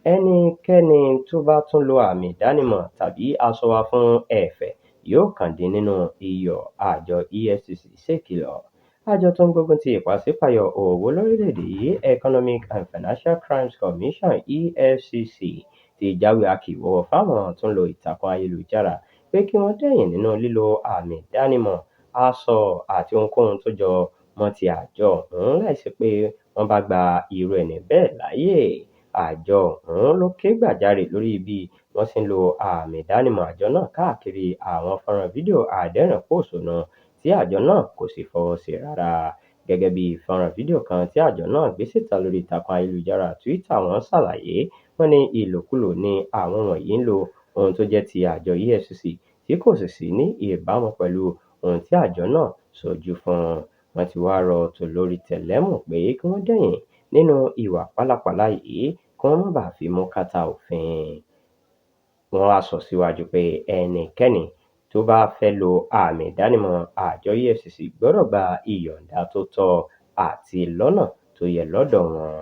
Ẹnikẹ́ni tó bá tún lo àmì ìdánimọ̀ tàbí aṣọ wa fún ẹ̀fẹ̀ yóò kàn dín nínú iyọ̀, àjọ EFCC ṣèkìlọ̀. Àjọ tó ń gbógun ti ìpàṣípààyọ̀ owó lórílẹ̀-èdè yìí, Economic and Financial Crimes Commission (EFCC), ti jáwé akíwọ́wọ́ fáwọn tó ń lo ìtàkùn ayélujára pé kí wọ́n dẹ̀yìn nínú lílo àmì ìdánimọ̀, aṣọ àti ohunkóhun tó jọ mọ́ ti àjọ ọ̀hún láìsí pé wọ́n bá gba irú ẹni bẹ́ẹ̀ láyè. Àjọ ọ̀hún ló ké gbàjarè lórí bí wọ́n ṣe ń lo àmì ìdánimọ̀ àjọ náà káàkiri àwọn fọ́nràn fídíò adẹ́rìn-ín-pòṣónú tí àjọ náà kò sì fọwọ́ sí rárá. Gẹ́gẹ́ bí fọ́nràn fídíò kan tí àjọ náà gbé síta lórí ìtàkùn ayélujára Twitter wọn ṣàlàyé, wọ́n ní ìlòkulò ni àwọn wọ̀nyí ń lo ohun tó jẹ́ ti àjọ EFCC tí kò sì sí ní ìbámu pẹ̀lú ohun tí àjọ náà ṣojú fún. Wọ́n ti wá rọ tolórí tẹlẹ̀mù pé kí wọ́n dẹ̀yìn nínú ìwà pálapàla yìí kí wọ́n má bàa fimú kàtà òfin. Wọ́n wá sọ síwájú pé ẹnikẹ́ni tó bá fẹ́ lo àmì ìdánimọ̀ àjọ EFCC gbọdọ̀ gba ìyọ̀ǹda tó tọ́ àti lọ́nà tó yẹ lọ́dọ̀ wọn.